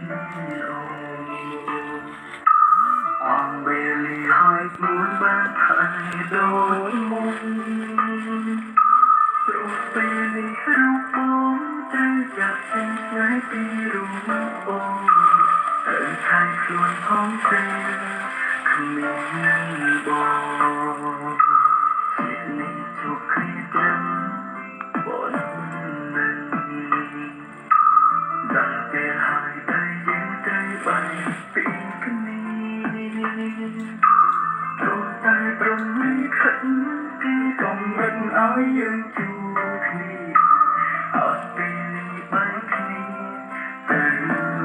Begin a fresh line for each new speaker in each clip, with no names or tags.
អូអងវេលីហើយស្ងួនបានថៃដូចមុនព្រោះពេលនេះរូបបងត្រូវចាក់ចេញឆ្ងាយពីរូបបងត្រូវថែខ្លួនផងទេគ្មានបងជាតិនេះជួបគ្នាត្រឹមប៉ុណ្ណឹងដល់ពេលហើយដែលយើងត្រូវបែកពីគ្នាព្រោះតែព្រមលិខិតគេកំរិតឲ្យយើងជួបគ្នាអត់ពេលនេះបែកគ្នាទៅ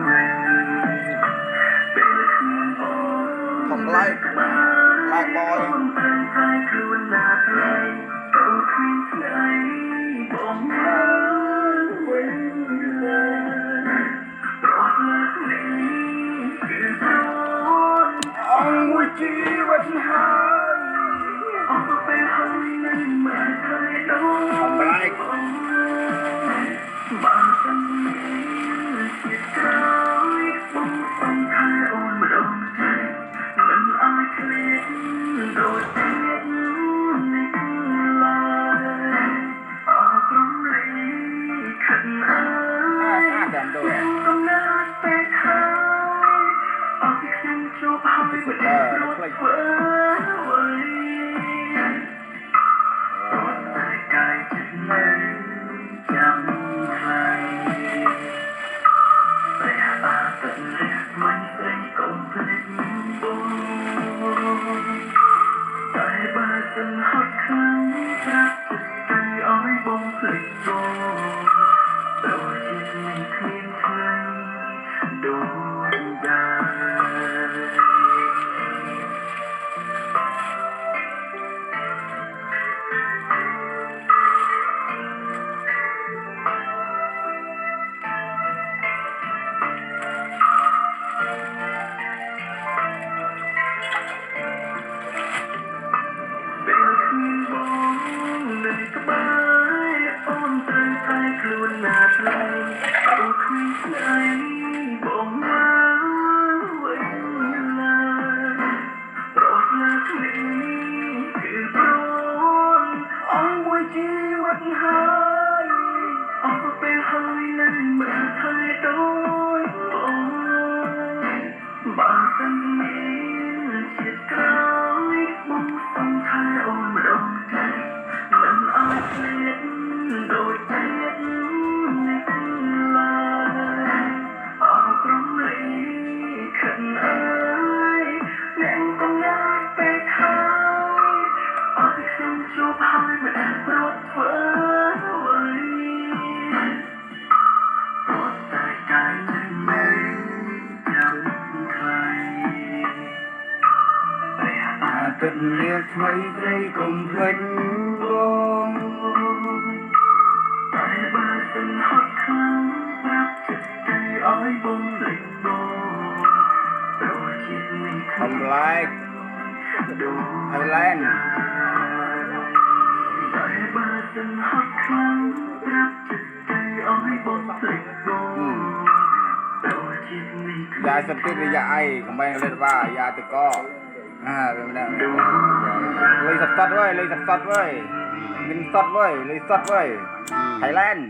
វិញពេលគ្មានអូ
ធំ
ន
ប្លែក
ក្បែ
ប្លែកបយ
អូនត្រូវតែខ្លួនណាថ្លៃទៅគ្មានថ្ងៃបងមកវិញឡើយព្រោះលើកនេះគឺព្រោះ
អង្គមួយជីវិតហើយ
អស់ពេលហើយនឹងមិនថៃដូ
ធំប្លែក
បើសិនមានជាតិក្រោយបងសុំថែអូនម្ដងទៀតមិនឲ្យឃ្លាតដូចទៀតនេះឡើយអរព្រំលីខិនអើ
អា
យ
ស្អាតតាមដូច
កំណត់ពេកហើយអស់ពីខ្ញុំជួបហើយមិនព្រោះធ្វើអ្វីព្រោះតែកាយចិត្តនៅចាំថ្លៃព្រះអាទិត្យរះមិនស្រីកុំភ្លេចបងតែបើសិនហត់ខ្លាំងប្រាប់ចិត្តទៅឲ្យបងភ្លេចបងព្រោះជាតិនេះគ្មានថ្លៃដូចដែរ ពេលគ្មានបងនៅក្បែរអូនត្រូវតែខ្លួនណាថ្លៃអូគ្មានស្អីបងមកវិញឡើយព្រោះលើកនេះគឺព្រមអង្គមួយជីវិតហើយអស់ពេលហើយនឹងមិនថៃដូចបងបើសិនមានជាតិក្រោយបងសុំថែអូនម្ដងទៀតមិនឲ្យឃ្លាតដូចទៀតនេះឡើយអរព្រំលីខិនអើយអ្នកកំណាត់ពេកហើយអត់ពីខ្ញុំជួបហើយមិនអាចព្រោះធ្វើអ្វីព្រោះតែកាយចិត្តនៅចាំថ្លៃព្រះអា
អា
ទិត្យ
ទិត្យរៀលថ្មីស្រីកុំភ្លេចបង
តែបើសិនហត់ខ្លាំងប្រាប់ចិត្តទៅឲ្យបងលេចបងព្រោះជាតិនេះ
ធ
គ្មាន
ំប្លែក
ដូច
Thailand
តែបើសិនហត់ខ្លាំងប្រាប់ចិត្តទៅឲ្យបងលេចបងព្រោះជាតិនេះគ្មាន
ยายสติหรือยาไอកំបែងលេតវ៉ាយ៉ាទឹកកអាវាមិនដែរលុយសតតវើយលុយសតតវើយមានសតវើយលុយសតវើយ Thailand